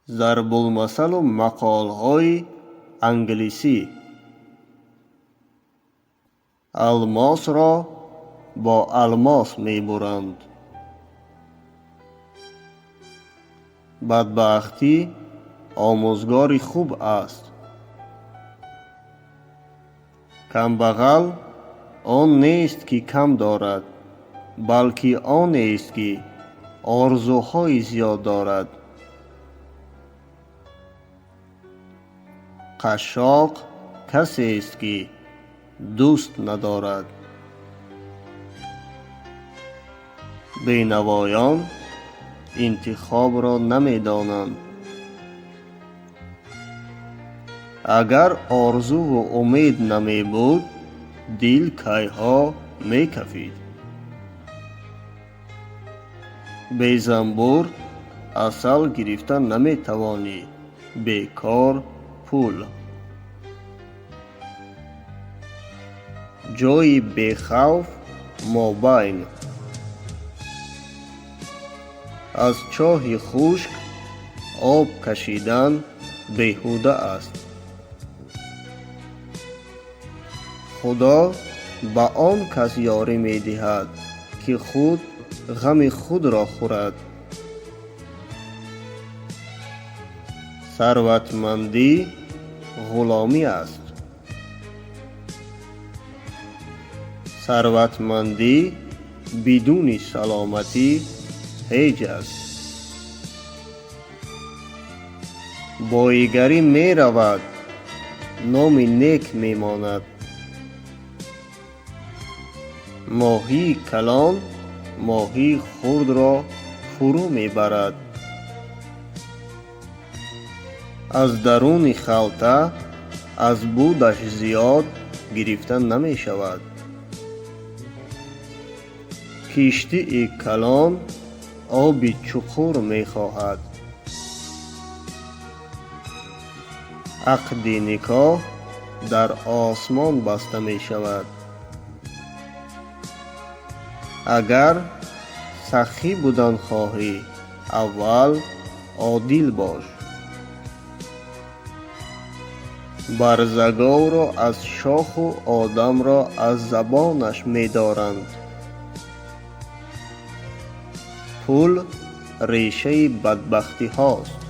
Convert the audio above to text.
Зарбулмасалу мақолҳои англисӣ. Алмосро бо алмос мебуранд. Бадбахтӣ омӯзгори хуб аст. Камбағал он нест, ки кам дорад, балки онест, ки орзуҳои зиёд дорад. Қашшоқ касест, ки дӯст надорад. Бенавоён интихобро намедонанд. Агар орзуву умед намебуд, дил кайҳо мекафид. Бе занбур асал гирифта наметавонӣ, бе кор пул. Ҷойи бехавф мобайн. Аз чоҳи хушк об кашидан беҳуда аст. Худо ба он кас ёрӣ медиҳад, ки худ ғами худро хӯрад. Сарватмандӣ ғуломӣ аст. Сарватмандӣ бидуни саломатӣ ҳеҷ аст. Боигарӣ меравад, номи нек мемонад. Моҳии калон моҳии хурдро фурӯ мебарад. Аз даруни халта аз будаш зиёд гирифта намешавад. Киштии калон оби чуқур мехоҳад. Ақди никоҳ дар осмон баста мешавад. Агар сахӣ будан хоҳӣ, аввал одил бош. Барзаговро аз шоху одамро аз забонаш медоранд. Пул решаи бадбахтиҳост.